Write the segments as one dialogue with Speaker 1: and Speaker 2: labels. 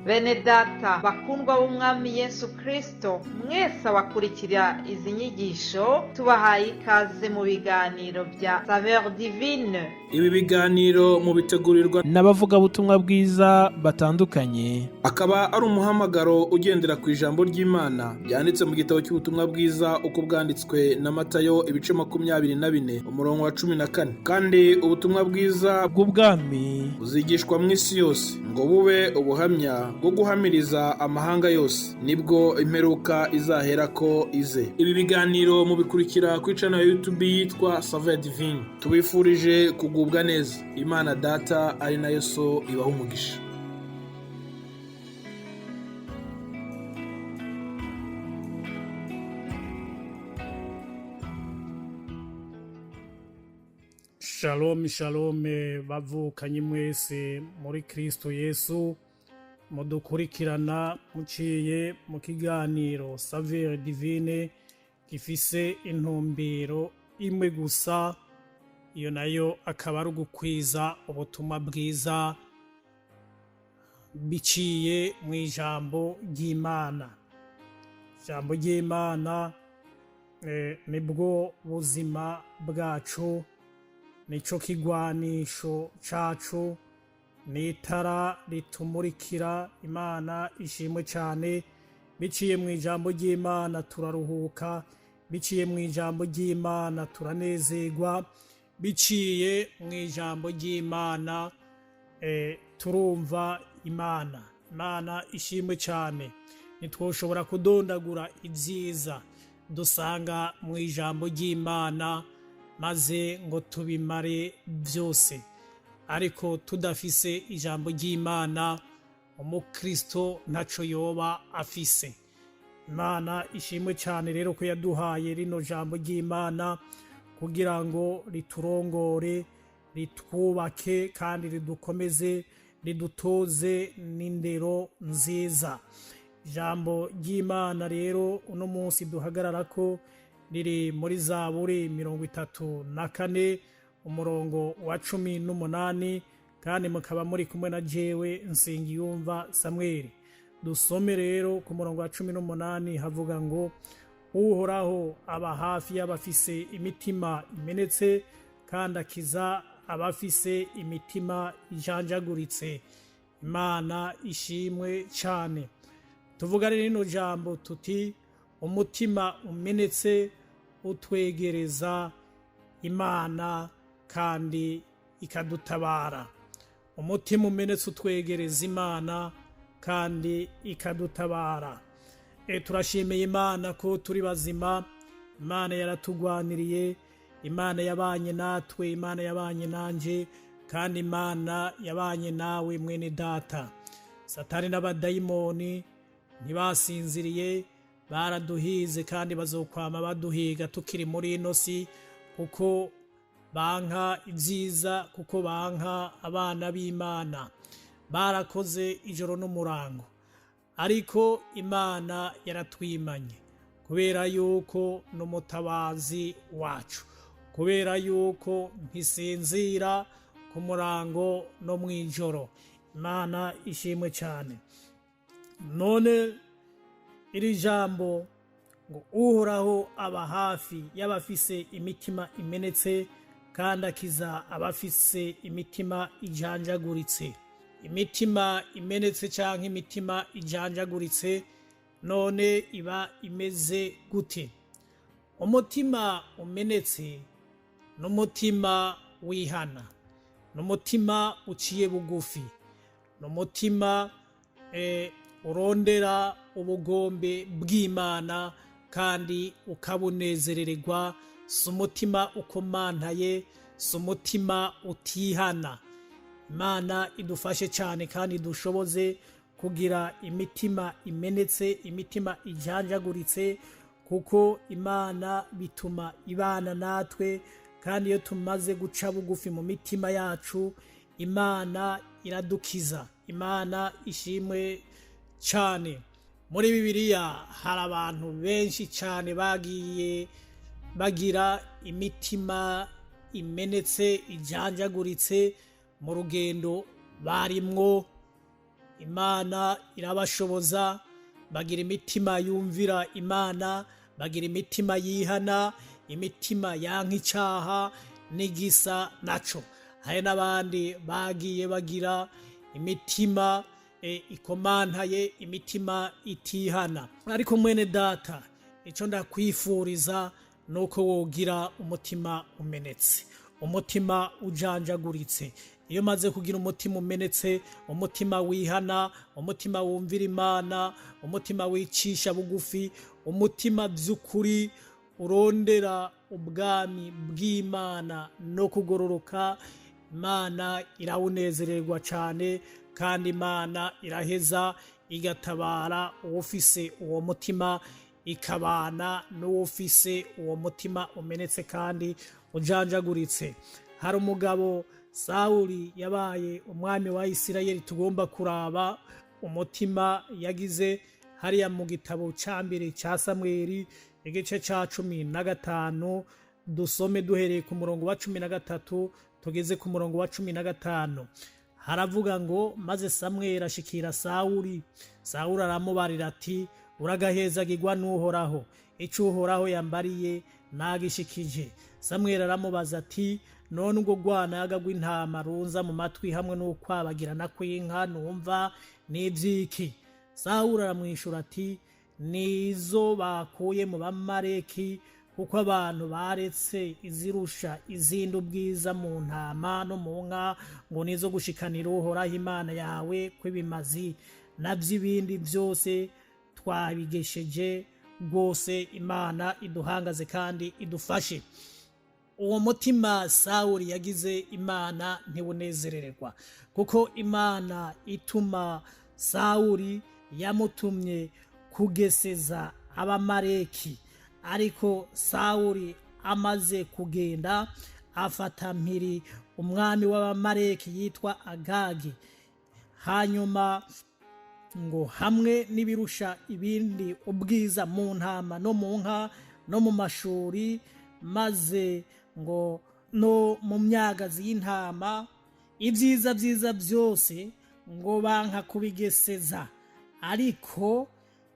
Speaker 1: Bene data bakundwa b'Umwami Yesu Kristo, mwese abakurikira izi nyigisho, tubahaye ikaze mu biganiro bya Saveur Divine.
Speaker 2: Ibi biganiro mubitegurirwa
Speaker 3: n'abavugabutumwa bwiza batandukanye.
Speaker 2: Akaba ari umuhamagaro ugendera ku ijambo ry'Imana ryanditse mu gitabo cy'ubutumwa bwiza uko bwanditswe na Matayo, ibice 24, umurongo wa 14. Kandi ubutumwa bwiza
Speaker 3: bw'ubwami
Speaker 2: buzigishwa mu isi yose ngo bube ubuhamya bwo guhamiriza amahanga yose, nibwo imperuka izaherako ize. Ibi biganiro mubikurikira kuri channel ya YouTube yitwa Saveur Divine. Tubifurije kugubwa neza. Imana Data ari nayo So ibaha umugisha.
Speaker 4: Shalom, shalom, bavukanye mwese muri Kristo Yesu mudukurikirana muciye mu kiganiro Saveur Divine gifise intumbero imwe gusa, iyo nayo akaba ari ugukwiza ubutumwa bwiza biciye mu ijambo ry'Imana. Ijambo ry'Imana nibwo buzima bwacu, nico kigwanisho cacu, n'itara ritumurikira. Imana ishimwe cyane. Biciye mu ijambo ry'Imana turaruhuka, biciye mu ijambo ry'Imana turanezerwa, biciye mu ijambo ry'Imana turumva Imana. Imana ishimwe cyane. Ntitwoshobora kudondagura ibyiza dusanga mu ijambo ry'Imana maze ngo tubimare byose, ariko tudafise ijambo ry'Imana, umukristo ntaco yoba afise. Imana ishimwe cyane rero ko yaduhaye rino jambo ry'Imana kugira ngo riturongore, ritwubake kandi ridukomeze, ridutoze n'indero nziza. Ijambo ry'Imana rero uno munsi duhagarara ko riri muri Zaburi 34, umurongo wa 18, kandi mukaba muri kumwe na jewe Nsengiyumva Samweli. Dusome rero ku murongo wa 18, havuga ngo: "Uhoraho aba hafi y'abafise imitima imenetse, kandi akiza abafise imitima ijanjaguritse." Imana ishimwe cyane. Tuvuga rero rino jambo tuti: umutima umenetse utwegereza Imana kandi ikadutabara. Umutima umenetse utwegereza Imana kandi ikadutabara. Turashimiye Imana ko turi bazima. Imana yaratugwaniriye, Imana yabanye natwe, Imana yabanye nanje, kandi Imana yabanye nawe mwene data. Satani n'abadayimoni ntibasinziriye, baraduhize kandi bazokwama baduhiga tukiri muri ino si, kuko banka ibyiza, kuko banka abana b'Imana. Barakoze ijoro n'umurango, ariko Imana yaratwimanye kubera yuko n'umutabazi wacu, kubera yuko ntisinzira ku murango no mu ijoro. Imana ishimwe cyane. None iri jambo ngo "Uhoraho aba hafi y'abafise imitima imenetse, kandi akiza abafise imitima ijanjaguritse." Imitima imenetse cyangwa imitima ijanjaguritse, none iba imeze gute? Umutima umenetse n'umutima wihana, n'umutima uciye bugufi, n'umutima urondera ubugombe bw'Imana kandi ukabunezerererwa. Si umutima ukomantaye, si umutima utihana. Imana idufashe cyane kandi idushoboze kugira imitima imenetse, imitima ijanjaguritse, kuko Imana bituma ibana natwe. Kandi iyo tumaze guca bugufi mu mitima yacu, Imana iradukiza. Imana ishimwe cyane. Muri Bibiliya hari abantu benshi cyane bagiye bagira imitima imenetse, ijanjaguritse mu rugendo barimwo. Imana irabashoboza, bagira imitima yumvira Imana, bagira imitima yihana, imitima yanka icaha n'igisa naco. Hari n'abandi bagiye bagira imitima ikomantaye, imitima itihana. Ariko mwene data, icyo ndakwifuriza ni uko wogira umutima umenetse, umutima ujanjaguritse. Iyo umaze kugira umutima umenetse, umutima wihana, umutima wumvira Imana, umutima wicisha bugufi, umutima by'ukuri urondera ubwami bw'Imana no kugororoka, Imana irawunezererwa cyane, kandi Imana iraheza igatabara uwufise uwo mutima, ikabana n'uwufise uwo mutima umenetse kandi ujanjaguritse. Hari umugabo Sawuli yabaye umwami wa Isirayeli, tugomba kuraba umutima yagize hariya mu gitabo cya mbere cya Samweli, igice cya 15. Dusome duhereye ku murongo wa 13 tugeze ku murongo wa 15. Haravuga ngo: "Maze Samweli ashikira Sawuli, Sawuli aramubarira ati: 'Uragahezagirwa n'Uhoraho, icyo Uhoraho yambariye nagishikije.' Samweli aramubaza ati: 'None ubwo rwanaga rw'intama runza mu matwi hamwe n'ukwabagirana kw'inka numva n'iby'iki?' Sawuli aramwishyura ati: 'Nizo bakuye mu Bamareki, kuko abantu baretse izirusha izindi ubwiza mu ntama no mu nka, ngo nizo gushikanira Uhoraho Imana yawe kw'ibimazi, nabyo ibindi byose twabigesheje rwose.' Imana iduhangaze kandi idufashe." Uwo mutima Sawuli yagize, Imana ntiwunezererwa, kuko Imana ituma Sawuli yamutumye kugeseza Abamareki. Ariko Sawuli amaze kugenda, afata mpiri umwami w'Abamareki yitwa Agagi, hanyuma ngo hamwe n'ibirusha ibindi ubwiza mu ntama no mu nka no mu mashuri, maze ngo no mu myagazi y'intama, ibyiza byiza byose, ngo banka kubigeseza. Ariko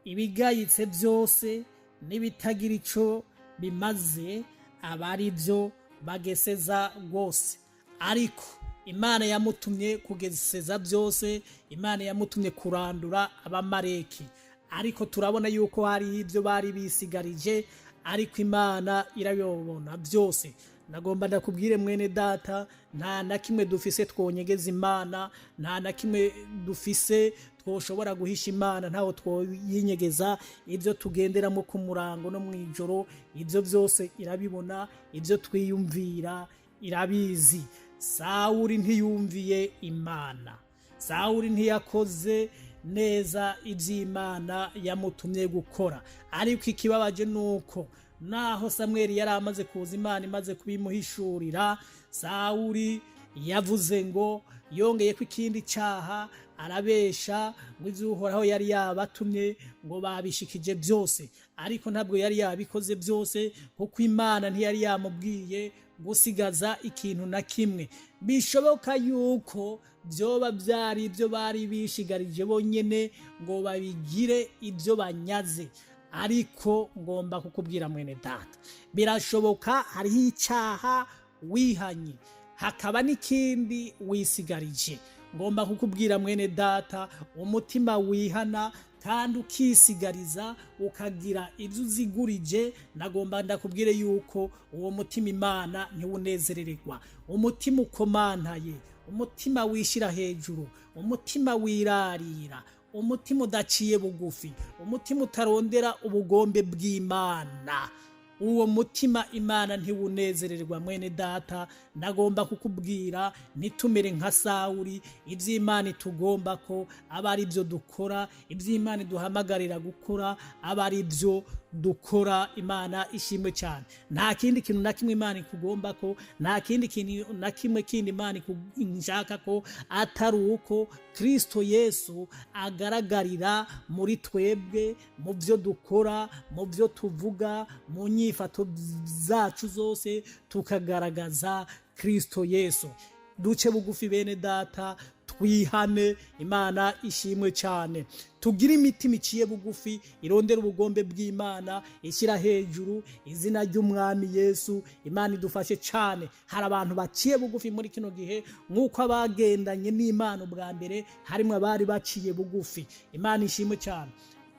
Speaker 4: ibigayitse byose n'ibitagira icyo bimaze aba ari byo bageseza rwose. Ariko Imana yamutumye kugeseza byose, Imana yamutumye kurandura Abamareki, ariko turabona yuko hari ibyo bari bisigarije, ariko Imana irabibona byose. Nagomba ndakubwire mwene data, nta na kimwe dufise twonyegeza Imana, nta na kimwe dufise twoshobora guhisha Imana, ntaho twoyinyegeza. Ibyo tugenderamo ku murango no mu ijoro, ibyo byose irabibona, ibyo twiyumvira irabizi. Sawuri ntiyumviye Imana, Sawuri ntiyakoze neza iby'Imana yamutumye gukora. Ariko ikibabaje ni uko naho Samweli yari amaze kuza, Imana imaze kubimuhishurira, Sawuri yavuze ngo yongeye ko ikindi cyaha, arabesha ngo ibyo Uhoraho yari yabatumye ngo babishikije byose. Ariko ntabwo yari yabikoze byose, kuko Imana ntiyari yamubwiye gusigaza ikintu na kimwe. Bishoboka yuko byoba byari ibyo bari bishigarije bonyine ngo babigire ibyo banyaze. Ariko ngomba kukubwira mwene data, birashoboka hariho icyaha wihanye, hakaba n'ikindi wisigarije. Ngomba kukubwira mwene data, umutima wihana kandi ukisigariza, ukagira ibyo uzigurije, nagomba ndakubwire yuko uwo mutima Imana ntiwunezerererwa. Umutima ukomantaye, umutima wishyira hejuru, umutima wirarira, umutima udaciye bugufi, umutima utarondera ubugombe bw'Imana, uwo mutima Imana ntiwunezererwa. Mwene data, ndagomba kukubwira ntitumere nka Sawuri. Iby'Imana itugomba ko aba ari byo dukora, iby'Imana iduhamagarira gukora aba ari byo dukora. Imana ishimwe cyane. Nta kindi kintu na kimwe Imana ikugomba ko, nta kindi kintu na kimwe kindi Imana ishaka ko atari uko Kristo Yesu agaragarira muri twebwe, mu byo dukora, mu byo tuvuga, mu nyifato zacu zose, tukagaragaza Kristo Yesu. Duce bugufi, bene data, twihane. Imana ishimwe cyane. Tugire imitima iciye bugufi, irondera ubugombe bw'Imana, ishyira hejuru izina ry'Umwami Yesu. Imana idufashe cyane. Hari abantu baciye bugufi muri kino gihe, nk'uko abagendanye n'Imana ubwa mbere harimo abari baciye bugufi. Imana ishimwe cyane.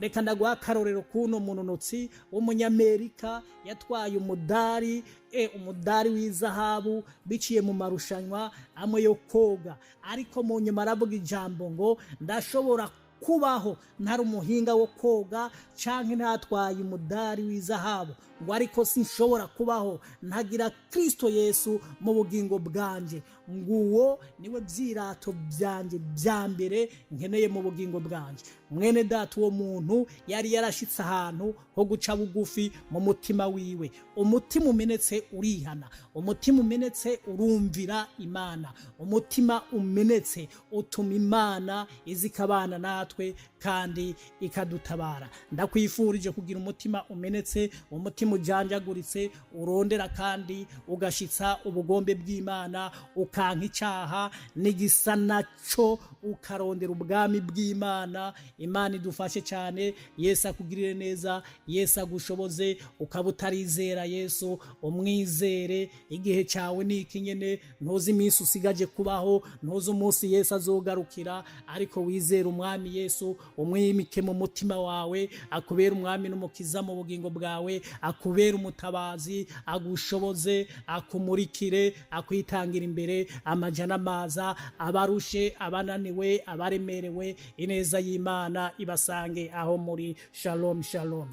Speaker 4: Reka ndaguha akarorero k'uno munonotsi w'Umunyamerika yatwaye umudari w'izahabu biciye mu marushanwa amwe yo koga, ariko mu nyuma aravuga ijambo ngo: "Ndashobora kubaho ntari umuhinga wo koga canke ntatwaye umudari w'izahabu," ngo "ariko sinshobora kubaho ntagira Kristo Yesu mu bugingo bwanje." Nguwo niwe byirato byanjye bya mbere nkeneye mu bugingo bwanje. Mwene data, uwo muntu yari yarashitse ahantu ho guca bugufi mu mutima wiwe. Umutima umenetse urihana, umutima umenetse urumvira Imana, umutima umenetse utuma Imana izikabana natwe kandi ikadutabara. Ndakwifurije kugira umutima umenetse, umutima ujanjaguritse, urondera kandi ugashitsa ubugombe bw'Imana, ukanka icyaha n'igisa naco, ukarondera ubwami bw'Imana. Imana idufashe cyane. Yesu akugirire neza, Yesu agushoboze. Ukaba utarizera Yesu, umwizere. Igihe cyawe ni iki nyene. Ntuzi iminsi usigaje kubaho, ntuzi umunsi Yesu azogarukira, ariko wizere Umwami Yesu, umwimike mu mutima wawe, akubere Umwami n'Umukiza mu bugingo bwawe, akubere umutabazi, agushoboze, akumurikire, akwitangira imbere amaja n'amaza. Abarushe, abananiwe, abaremerewe, ineza y'Imana ibasange aho muri. Shalom, shalom.